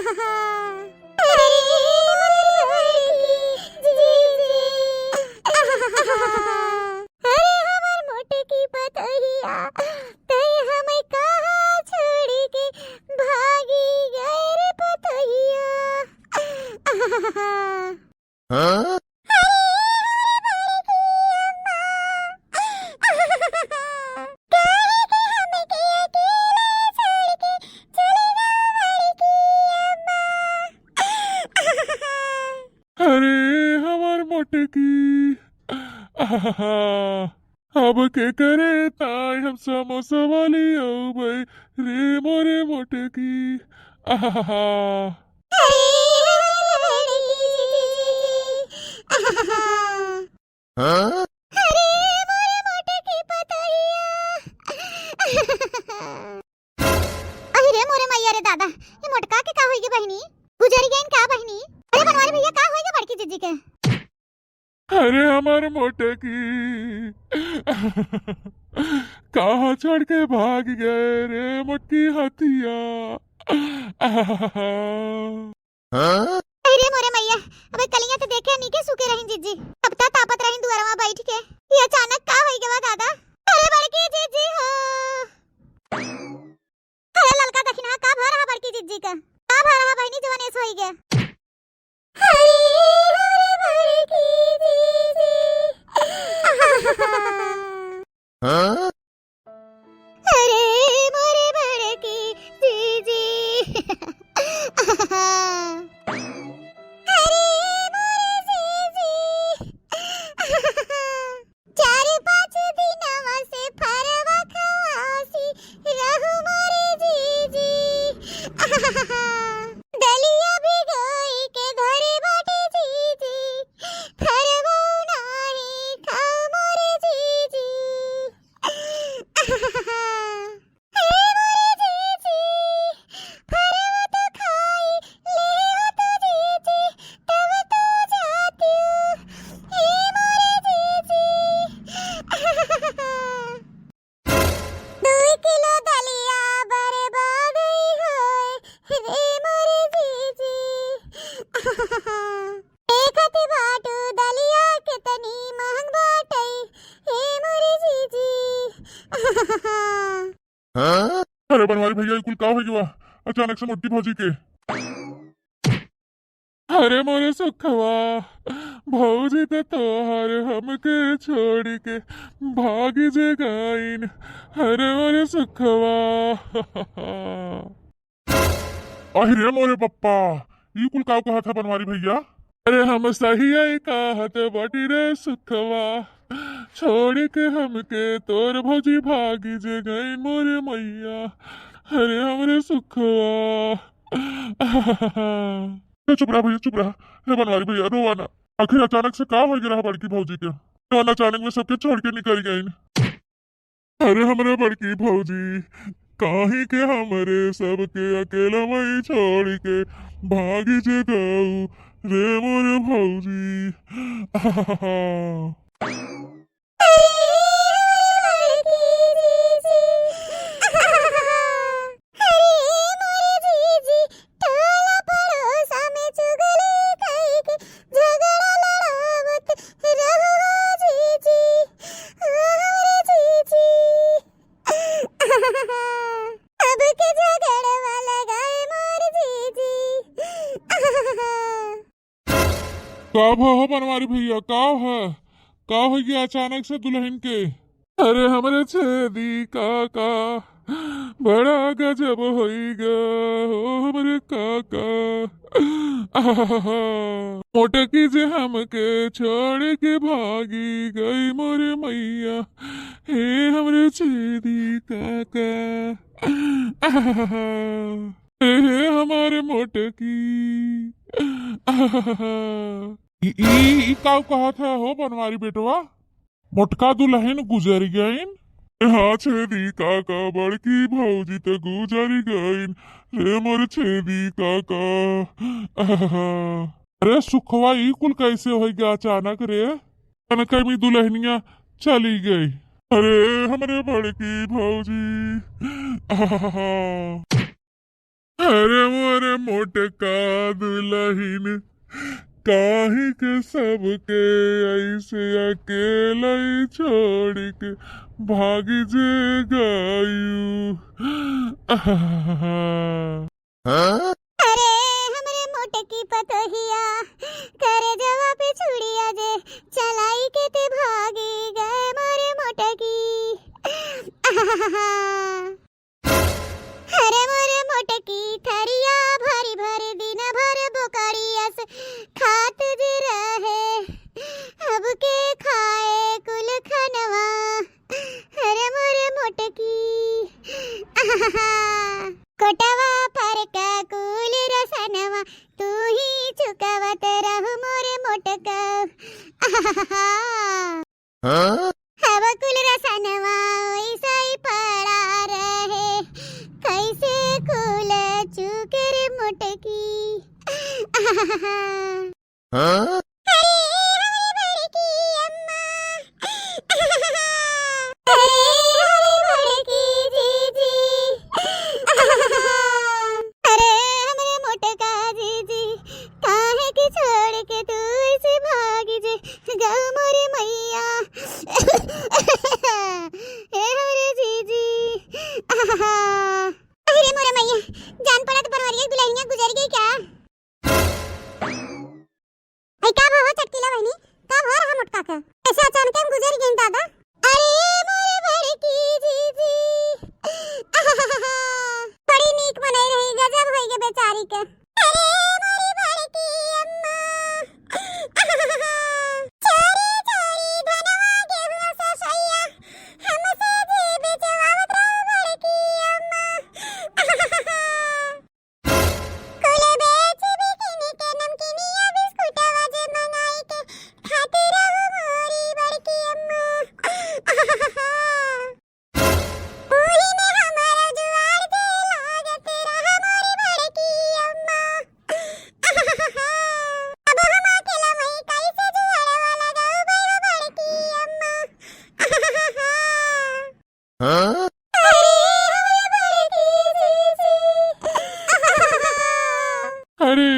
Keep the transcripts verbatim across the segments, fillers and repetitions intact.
अरे मोरे बड़की जीजी। अरे हमर मोटकी पतोहिया, तै हमें कहाँ छोड़ी के भागी गए रे पतोहिया। हाँ? अरे हमार मोटकी, अब के करे ताई हम समोसा वाली औबै रे मोरे मोटकी। आहा। हाँ? अरे मोरे मोटकी पतोहिया। अरे मोरे मैया रे दादा, ये मोटका के का होइगे बहिनी? गुजरी गइन का बहिनी? अरे बनवारी भैया, का होइगे बड़की जीजी के? अरे हमार मोटकी, कहाँ छोड़ के भाग गए रे मोटकी हथिया? हाँ? अरे मोरे मैया, अबे कलियां तो देखे नीके सूखे रहिन जीजी। अब ता तापत रहिन दुआरवा बैठ के। ये अचानक का होइगे बा दादा? अरे बड़की जीजी हो। अरे ललका दखिनहा का भा रहा बड़की जीजी का? का भा रहा बहिनी जवन ऐस होइगे? अरे मोरे बड़की जीजी। हाँ? अरे मोरे बड़की जीजी। अरे मोरे जीजी। चार पाँच दिनवा से फरवा खवासी रहू मोरे जीजी। दलिया भिगोई के धरे बाटे जीजी, फरवा नाही खाऊ मोरे जीजी। हे मोरे जीजी, फरवा तो खाई ले हो तो जीजी, तब तो जाती हूँ। हे मोरे जीजी। दुई किलो दलिया बर्बाद होए रे मोरे जीजी। देखत बाटू दलिया केतनी महंग बाटै, हे मोरे जीजी। हाँ? अरे बनवारी भैया, ई कुल का होइगे बा? अचानक से मोटी भौजी के। अरे मोरे सुखवा, भौजी त तोहर हमके छोड़ी के भागी जे गइन। अरे मोरे सुखवा। अहि रे मोरे पप्पा, ई कुल का कहत ह बनवारी भैया? अरे हम सही आई कहत बाटी रे सुखवा, छोड़ के हमके तोर भौजी भागी जे गई मोरे मैया। अरे हमरे सुखवा। ए, चुप रहा भैया, चुप रहा। हे बनवारी भैया, रोवा ना। आखिर अचानक से का होइगे रहा बड़की भौजी के? जवन अचानक में सबके छोड़ के निकल गइन। अरे हमरे बड़की भौजी, काहे के हमरे सबके अकेला मई छोड़ के भागी जे गऊ रे मोरे भौजी। अरे मोरे जीजी, टोला पड़ोसा में चुगली कई के झगड़ा लड़ावत रहो जीजी, ओ हमरे जीजी। अब के झगड़वा लगाए मोर जीजी। का भा हो बनवारी भैया, का है? का होइगे अचानक से दुलहिन के? अरे हमरे छेदी काका, बड़ा गजब होइगे हो हमरे काका। आहा, मोटकी जे हमके छोड़ के भागी गई मोरे मैया, हे हमरे छेदी काका। आहा, हे, हे, हमारे मोटकी। ई, ई, ई का कहत है हो बनवारी बेटवा? मोटका दुलहिन गुजर गइन? हाँ छेदी काका, बड़की भौजी त गुजर गइन रे मोर छेदी काका। अरे सुखवा, ई कुल कैसे होइगे अचानक रे? कनकमी दुलहिनिया चली गई। अरे हमरे बड़की भौजी। अरे मोरे मोटका दुलहिन, काहे के सबके ऐसे अकेलइ छोड़ि के भागि जे गइउ। आहा। अरे हमरे मोटकी पतोहिया, करेजवा पे छुड़िया जे चलाइ के ते भागि गए मोरे मोटकी। आहा। अरे मोरे मोटकी थरिया भरि भरि दिन भर बोकड़ियस खात जे रहे, अब के खाए कुल खनवा। अरे मोरे मोटकी, आहा, कोटवा पर का कुल रसनवा तू ही चुकावत रहु मोरे मोटका। आहा। हाँ? अब कुल रसनवा ओइसइ पड़ा रहे, कइसे कुल चुके रे मोटकी। हाँ? अरे हमरे बड़की अम्मा। अरे हमरे बड़की जीजी। अरे हमरे मोटका जीजी, काहे के छोड़ि के तू अइसे भागि जे गउ मोरे मइया। ए हमरे जीजी। आहा। अरे मोरे मइया, जान पड़ा तो बनवरिया दुलहिनिया गुजरि गइ का? अइ का भवा चटकीला बहिनी, का भवा रहा मोटका का? अइसे अचानक हम गुजरि गइन दादा। अरे मोरे बड़की जीजी। आहा। बड़ी नीक मनई रही, गजब होइ गे बेचारी के। अरे मोरी बड़की अम्मा। चोरी चोरी धनवा गेहुआ ससैया, हमसे जे बेचवावत रहू बड़की अम्मा। कुल बेच बिकिन के नमकीनिया बिस्कुटवा जे मंगाई के खात रहू मोरी बड़की अम्मा। ओही में हमार जुआर जे लागत रहा मोरी बड़की अम्मा। अब हम अकेला मई कइसे जुआरवा लगाऊ बड़की अम्मा। हाँ? अरे हमरे बड़की जीजी। अरे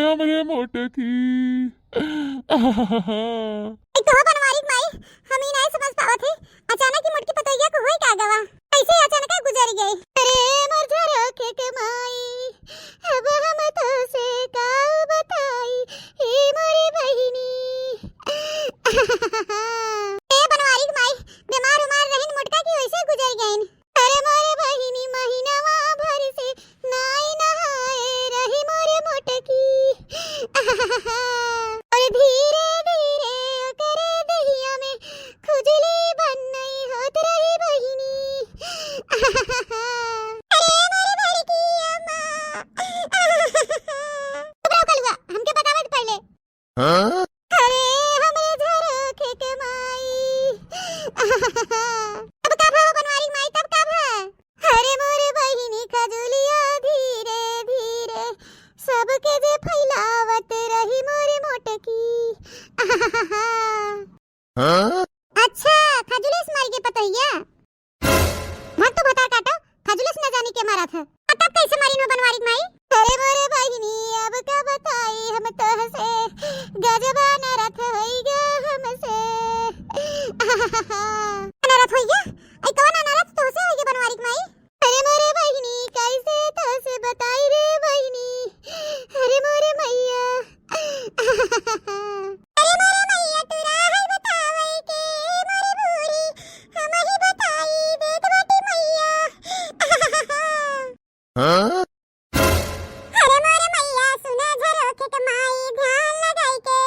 हमरे मोटकी। ए कहो बनवारी के माई, हम ई नाहीं समझ पावत है, अचानक ही मोटकी पतोहिया को होई का गवा, कैसे अचानक गुजर गई। अरे मोर झरोखे के माई, अब हम तोसे का बताई, ए मोरे बहिनी। ए बनवारी के माई, बीमार उमार रहिन मोटका की वैसे गुजर गईन। अरे मोरे बहिनी, महीनवा भर से नाई नहाए रही मोरे मोटकी। अरे धीरे धीरे ओकरे देहिया में खुजली बन्नई होत रही बहिनी। अरे मोरे बड़की अम्मा। चुप रहो कलुआ, हमके बतावे के पड़ले। हाँ? अरे हमरे झरोखे के माई। अब का भा बनवारी माई, तब का भा? अरे मोरे बहिनी खजुलिया धीरे धीरे सबके जे फैलावत रही मोरे मोटकी। हाँ? अच्छा, खजुलेस मारी के पतोहिया। भाग तो भतार काटो, खजुलेस न जानी के मारत है। आ तब कैसे मारी नो बनवारी के माई? अरे मोरे बहिनी, अब का बताई हम तोहसे, गजबा नरथ होई गा हमसे। नरथ होई गा? ऐ कवन नरथ तोहसे होई गा बनवारी के माई? अरे मोरे बहिनी, कैसे तोहसे बताई रे बहिनी, अरे मोरे मइया। अरे मोरे मइया, तू राह बतावई के, ए मोरे बूढ़ी, हम ही बताई देत बाटी मइया। हाँ? अरे मोरे मइया, सुना झरोखे के माई, ध्यान लगाई के।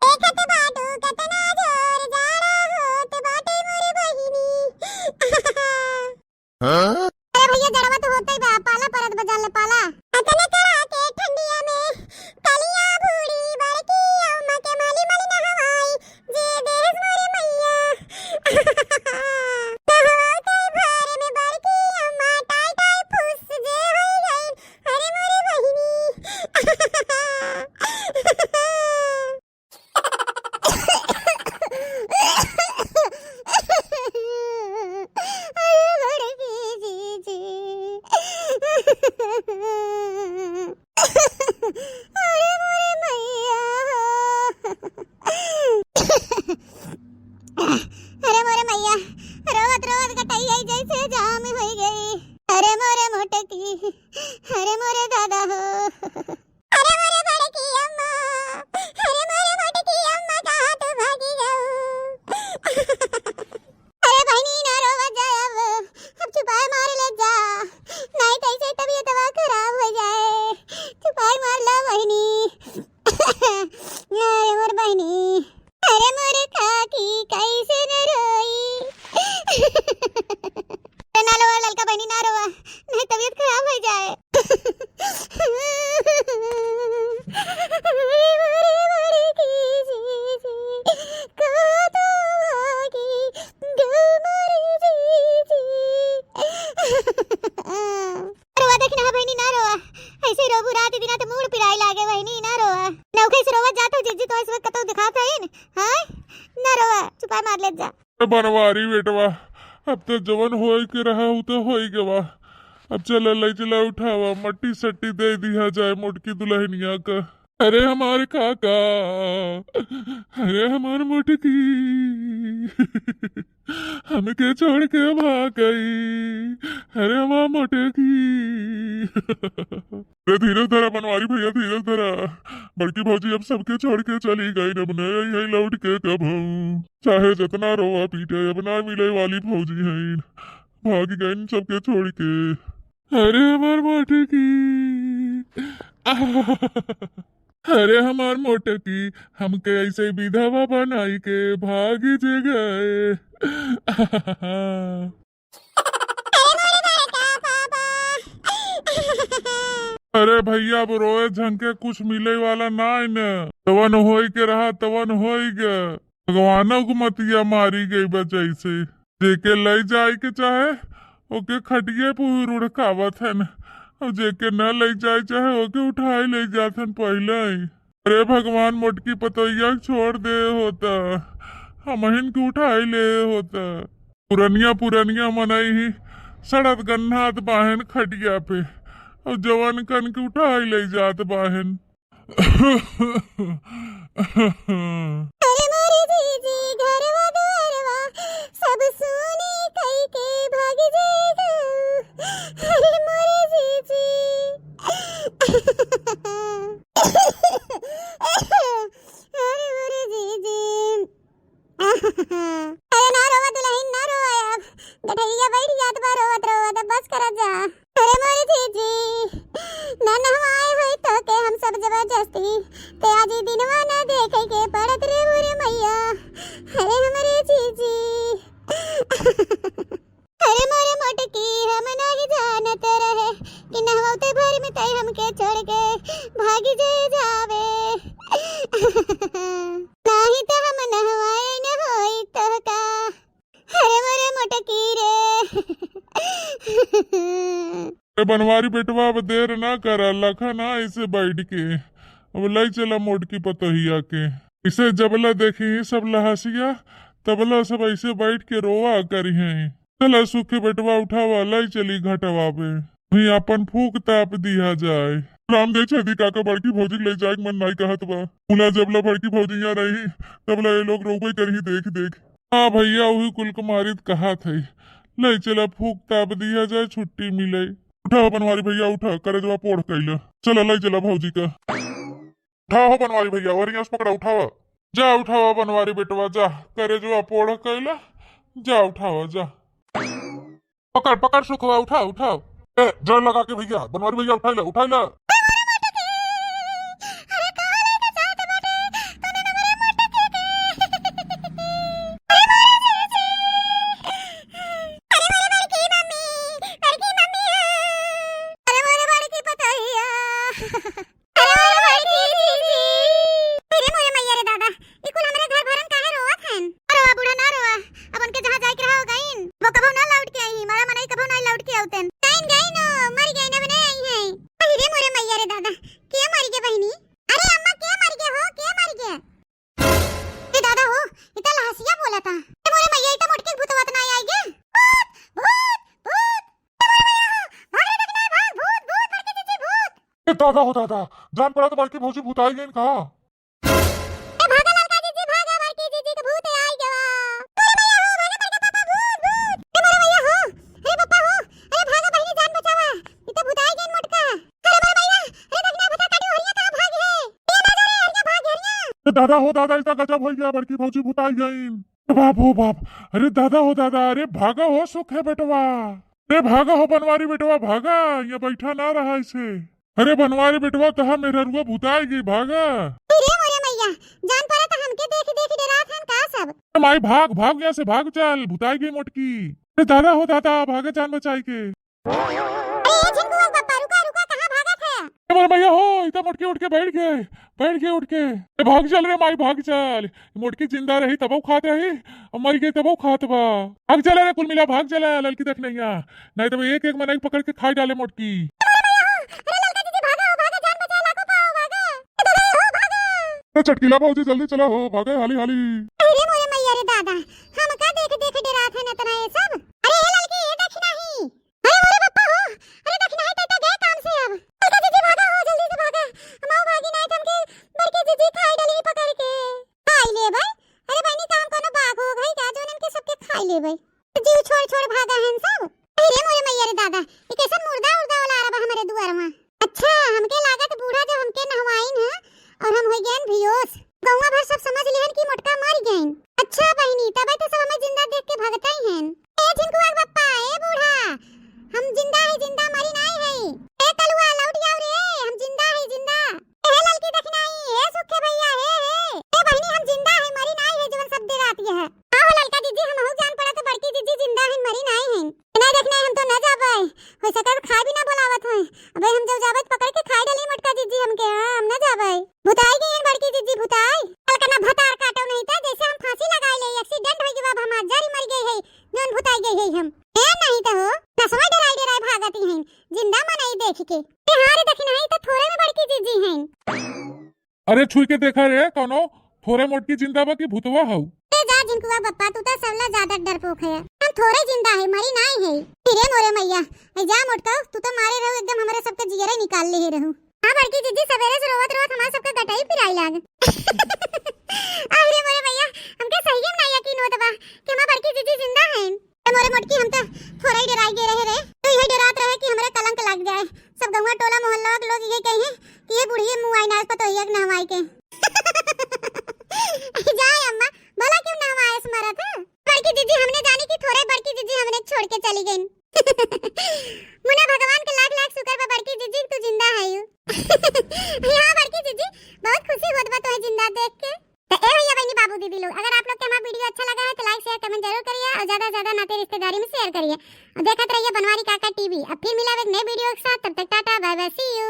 देखत बाटू कतना जोर जाड़ा होत बाटे मोरे बहिनी। हाँ? अरे भइया, जड़वा तो होतइ बा, पाला परत बा, जान ले पाला। अतने कड़ाके ठंडिया में कलिया बूढ़ी बड़की अम्मा के मली मली नहवाई, जे देहस मोरे मइया। नहवाते भर में बड़की अम्मा टाई टाई फुस जे होई गई, अरे मोरे बहिनी। अरे बड़की जी। अरे मोरे मैया। अरे मोरे मैया, रोवत रोवत गटैया जैसे जाम होई गई। अरे मोरे मोटकी, अरे मोरे दादा हो। अरे मोरे बड़की अम्मा, अरे मोरे मोटकी अम्मा, कहाँ तू भागी गऊ? अरे बहिनी, ना रोवा जा अब, अब चुपाई मार ले जा, नाहीं तो ऐसे तबीयतवा खराब हो जाए। चुपाई मार ला बहिनी। अरे मोर बहिनी, अरे मोर काकी कैसे न रोई। अरे ना रोवा ललका बहिनी, ना रोवा, नाहीं तबीयत खराब हो जाए। अरे मोरे बड़की जीजी, का तो भागी गऊ मोरे जीजी। रोवा देखी ना बहिनी, ना रोवा, ऐसे रोबू रात दिन तो मूड़ पिराई लागे बहिनी, ना रोवा। नौखे से रोवा जात हो जीजी, तो ऐसे कतौ दिखात है न, हाँ? ना रोवा, चुपाई मार ले जा। ए बनवारी बेटवा, अब तो जवन होए के रहा उ तो होई गवा। अब चला लई चला उठावा, मट्टी सट्टी दे दिया जाए मोटकी दुल्हनिया का। अरे हमार काका, अरे हमार मोटकी, हमके छोड़ के भाग गई। अरे हमार मोटकी। अरे धीरज धरा बनवारी भैया, धीरज धरा। बड़की भौजी अब सबके छोड़ के चली गई, अब न आई है लौट के कबहू। चाहे जितना रोवा पीटे, अब ना मिले वाली भौजी है, भाग गई सबके छोड़ के। अरे हमार मोटकी, अरे हमार मोटकी, हमके ऐसे विधवा बनाई के भाग जे गए। अरे भैया, अब रोए झंके कुछ मिले वाला ना है न। तवन होई के रहा, तवन होई गे। भगवानों को मतिया मारी गई बा जैसे। जेके लई जाए के चाहे, ओके खटिये पे ही रुढ़कावत हन, और जेके न लई जाए चाहे, ओके उठाए लई जात हन पहिले ही। अरे भगवान, मोटकी पतोहिया के छोड़ दे होता, हमहिन के उठाए ले होता। पुरनिया पुरनिया मनई ही सड़त गन्हात बाहेन खटिया पे, और जवान कन के उठाए ले जात बाहेन। अरे मोरे जीजी, घरवा दुआरवा सब सूनी कई के भाग जाएगा। अरे मोरे जीजी। अरे मोरे जीजी। अरे ना रोवा दुलहिन, ना रोवा अब। गठरिया बैठ जात बा रोवत रोवत, अब बस करत जा। अरे मोरे जीजी, ना नहवाए होई तोके हम सब जबरदस्ती, ते आज ई दिनवा ना देखे के पड़त रे मोरे मैया। अरे हमरे जीजी। अरे मोरे मोटकी, हम नाही जानत रहे कि नहवते भर में तई हमके छोड़ के भागी जे जावे। नाही त हम नहवाए न होई तोहका। अरे मोरे मोटकी रे। ए बनवारी बेटवा, अब देर ना करा, लखा ना ऐसे बैठ के, अब लई चला मोटकी पतोहिया के। इसे जबला देखी सब लहसिया, तबला सब ऐसे बैठ के रोवा करी हैं। चला सुखी बेटवा, उठावा, लई चली घटवा पे, वहीं अपन फूक ताप दिया जाए। राम दे छेदी काका, बड़की भौजी के ले जाए के मन नाई कहत बा। मुला जबला बड़की भौजी यहाँ रही, तबला ये लोग रोबे करही देख देख। हाँ भैया, वही कुल के मारित कहत है, ले चला फूक ताप दिया जाए, छुट्टी मिले। उठाओ बनवारी भैया, उठा, करेजवा पोढ़ कैला। चला, ले चला भौजी का। उठाओ हो बनवारी भैया, वरियस पकड़ा, उठावा। जा उठावा बनवारी बेटवा, जा, करेजवा पोढ़ कैला, जा उठावा, जा। पकड़, पकड़ सुखवा, उठा, उठा। ए, जोर लगा के भैया, बनवारी भैया, उठाई ला, उठाई ला। अरे मोरे बड़की जीजी। अरे मोरे मैया रे दादा, ई कुल हमरे घर भरन काहे रोवत हन? ना रोवा बूढ़ा, ना रोवा। अब उनके जहाँ जाए के रहा हो गईन, वो कभो ना लौट के आई, मरा मनई कभो ना लौट के आउतन। गईन, गईन, ओ, मर गईन, अब नहीं आई हैं। अरे रे मोरे मैया। ए दादा हो दादा, जान पड़ा तो बड़की भौजी भुताई गईन का? ए भागा ललका जीजी, भागा, बड़की जीजी के भूत आई गवा। अरे भैया हो, भागा बड़का पापा, भूत, भूत। ए मोरे भैया हो, अरे पापा हो, अरे भागा बहिनी, जान बचावा, ई तो भुताई गईन मोटका। अरे मोरे भैया, अरे दखना भुता काटी हरिया कहाँ भाग है? ए दादा रे, हरिया भाग, हरिया। ए दादा हो दादा, ई तो गजब हो गया, बड़की भौजी भुताई गईन। बाप हो बाप, अरे दादा हो दादा, अरे भागा हो सुखे बेटवा, अरे भागा हो बनवारी बेटवा, भागा, यहाँ बैठा ना रहा ऐसे। अरे बनवारी बेटवा, तहा मेहररुआ भुताई गई, भागा। अरे मोरे मैया, जान पड़ा तो हमके देख देख डरात हन का सब। अरे माई भाग, भाग यहाँ से, भाग चल, भुताई गई मोटकी। अरे दादा हो दादा, भागा जान बचाई के। अरे ए झिनकुआ के पप्पा, रुका, रुका, कहाँ भागत है? ए मोरे भैया हो, ई तो मोटकी उठ के बैठ गए, बैठ गए उठ के। ए भाग चल रे माई, भाग चल। मोटकी जिंदा रही तबो खात रही, और मर गई तबो खात बा। भाग चल रे कुल मिला, भाग चल ललकी दखनैया, नहीं तो एक एक मनई पकड़ के खाई डाले मोटकी। अरे ललका जीजी भागा हो, भागा, जान बचा, लाखों पाओ, भागा। ए दादा हो, भागा। ए चटकीला भौजी जल्दी चला हो, भागे हाली हाली। अरे मोरे मैया रे दादा, हमका देख देख डरात है नतना ये सब। अरे ए ललकी, ये दखना ही। अरे मोरे पप्पा हो, अरे दखना ही, तैं तो गए काम से अब। ललका जीजी भागा हो, जल्दी से भागा। हम आओ भागी, नहीं तो हमके बड़की जीजी खाई डाली पकड़ के। खाई ले भाई। अरे बहनी, का हम कोनो बाघ हो गई का, जोन इनके सबके खाई ले भाई? जीव छोड़ छोड़ भागा हन सब। अरे मोरे मैया रे दादा, ये कैसन मुर्दा उर्दा वाला आ रहा हमारे दुआर में। अच्छा, हमके लागत बूढ़ा जो हमके नहवाइन है और हम हो गए बेहोश। गौवा भर सब समझ लिहन कि मोटका मर गईन। अच्छा बहिनी, तबे तो सब हमें जिंदा देख के भगते ही हैं। ए झिनकुआ के पप्पा, ए बूढ़ा, हम जिंदा है, जिंदा मरी नहीं है। ए कलुआ, लौट जाओ रे, हम जिंदा है, जिंदा। ए ललकी दखनाई, ए सुखे भैया, हे, हे। ए बहिनी, हम जिंदा है, मरी नहीं है, जवन सब डरात है। हाँ हो ललका जीजी, हमहू जान पड़ा तो बड़की जीजी जिंदा है, मरी नहीं है। नहीं दखनाई, हम तो न जाबे, हो सके तो खाए भी ना बोलावत होए। अबे हम जब जाबे तो पकड़ के खाई डाली मोटका जीजी हमके, हाँ, हम न जाबे। भुताई गई है बड़की जीजी, भुताई। कल का ना भतार काटो नहीं था, जैसे हम फांसी लगाई ले, एक्सीडेंट हो गया, अब हम आज जारी मर गई है, जौन भुताई गई है हम। ए नहीं तो हो, नसवा डराई डराई भागती हैं, जिंदा मनई देख के। ए हाँ रे, देखी नहीं तो थोरे में बड़की जीजी हैं। अरे छुई के देखा रे, कौनो थोरे मोटकी जिंदा बा कि भूतवा हऊ? ए जा झिनकुआ बप्पा, तू तो सबला ज्यादा डरपोक है। हम थोरे जिंदा है, मरी नाई है। अरे मोरे मैया, ए जा मोटका, तू तो मारे रहू, एकदम हमारे सबके जियरे निकाल ले रहू। हाँ बड़की जीजी, सवेरे से रोवत रोवत हमारे सबका गटाई पिराई लाग। अरे मोरे मैया, हमके सही में ना यकीन होत बा कि हमार बड़की जीजी जिंदा हैं। ए मोरे मोटकी, हम तो थोड़ा ही डराई गए रहे रे। तो यही डरात रहे कि हमरे कलंक लग जाए, सब गौवा टोला मोहल्ला के लोग ये कहे कि ये बुढ़िए मुँह आई ना, पतोहिया के नहवाई के। जाए अम्मा, भला क्यों नहवाए से मरत है? बड़की जीजी हमने जानी कि थोड़े बड़की जीजी हमने छोड़ के चली गई। मुने भगवान के लाख लाख शुक्र बा बड़की जीजी तू जिंदा है यू। हाँ बड़की जीजी, बहुत खुशी होत बा तोहे जिंदा देख के। तो ए भैया बहनी बाबू दीदी लोग, अगर आप लोग के हमारा वीडियो अच्छा लगा है तो लाइक शेयर कमेंट जरूर करिए और ज्यादा से ज्यादा नाते रिश्तेदारी में शेयर करिए और देखत रहिए बनवारी काका टीवी। अब फिर मिला एक नए वीडियो के साथ, तब तक टाटा बाय बाय, सी यू।